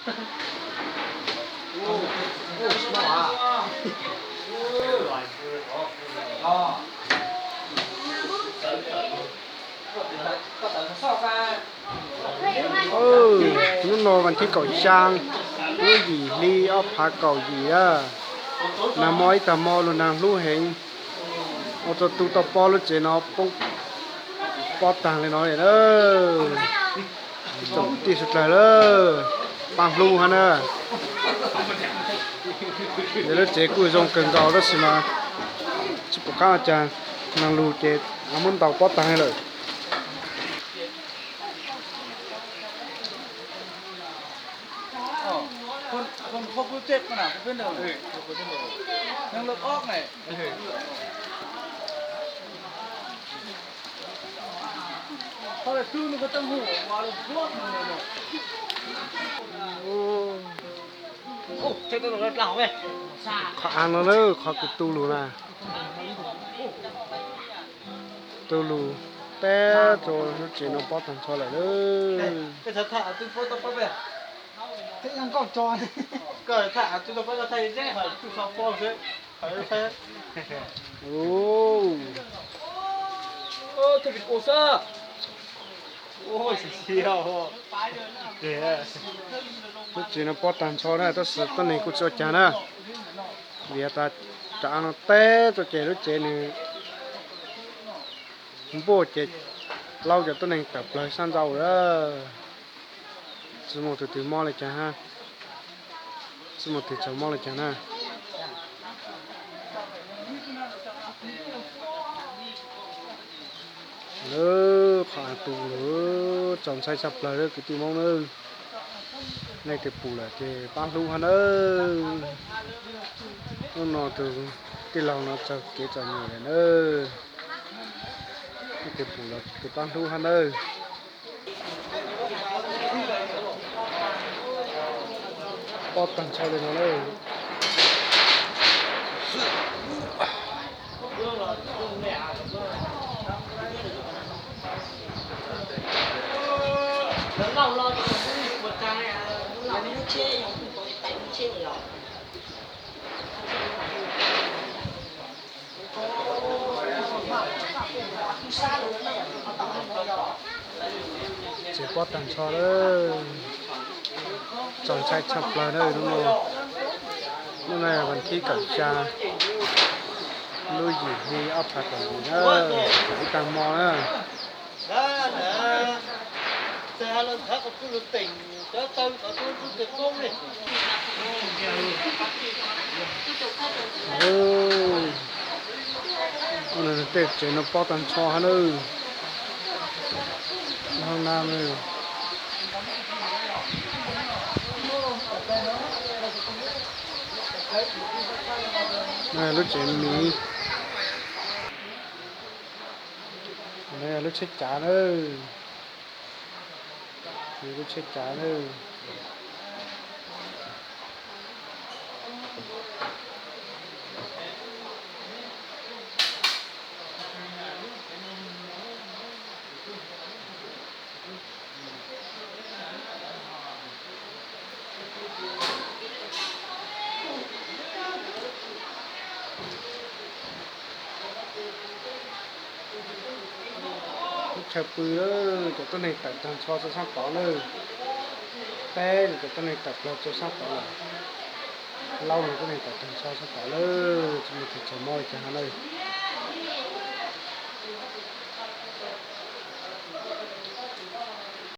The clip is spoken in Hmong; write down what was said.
Hnub no vas thib kaum xya, lub yim hli ob phav kaum yim a, nag hmo ib tag hmo lug nag hlub heev, ua rua tug tau pob lub tsev no poob pob taag le no li na. Tsoom tij sawv dlawg lawm, paab hlub hab na. Yog lub tsev kuj zoo kawg nkaus tab sis mas tsis pum qab ua caag, nag lug ces muab ntaus pob taag lawm. Qhov av no lawm, qhov kws tu lug na. Tu lug teb rua lub tsev no pob taag nrho lawm lawm. Lub tsev no pob taag nrho na, tab sis tuab neeg kuj tsis ua caag na, vim tas cov av no teb rua ces lub tsev nwg npuaj ces laub cov tuab neeg tawm plawg sab nrau lawm. Tsi muaj tug twg mob le caag hab, tsi muaj tug tsaug mob le caag na. Lawm qhov av tu lug, txaus ntshai tshaj plawg lawm kwv tij Moob nawb. Leej twg pum lawm ces paab hlub hab nawb. Hnub no tug tij laug no txug kev txom nyem lawm nawb. Leej twg pum lawm ces paab hlub hab nawb. Pob taag nrho le no lawm. Tsev pob taag nrho lawm, txaus ntshai tshaj plawg na. Hnub no, hnub no vas thib kaum xya, lub yim hli ob phav kaum yim na, ib taag hmo na. Tej tsev no pob taag nrho hab nawb. Lub na, lub tsev miv, lub tsheb cav nawb, lub tsheb cav nawb. Lub chaw pw lawm, cov tuab neeg tawm taag nrho rua saab tod lawm. Peb cov tuab neeg tawm plawg rua saab tod lawm. Laub lug tuab neeg tawm taag nrho saab tod lawm, tsi muaj tug tsaug mob le caag hab nawb.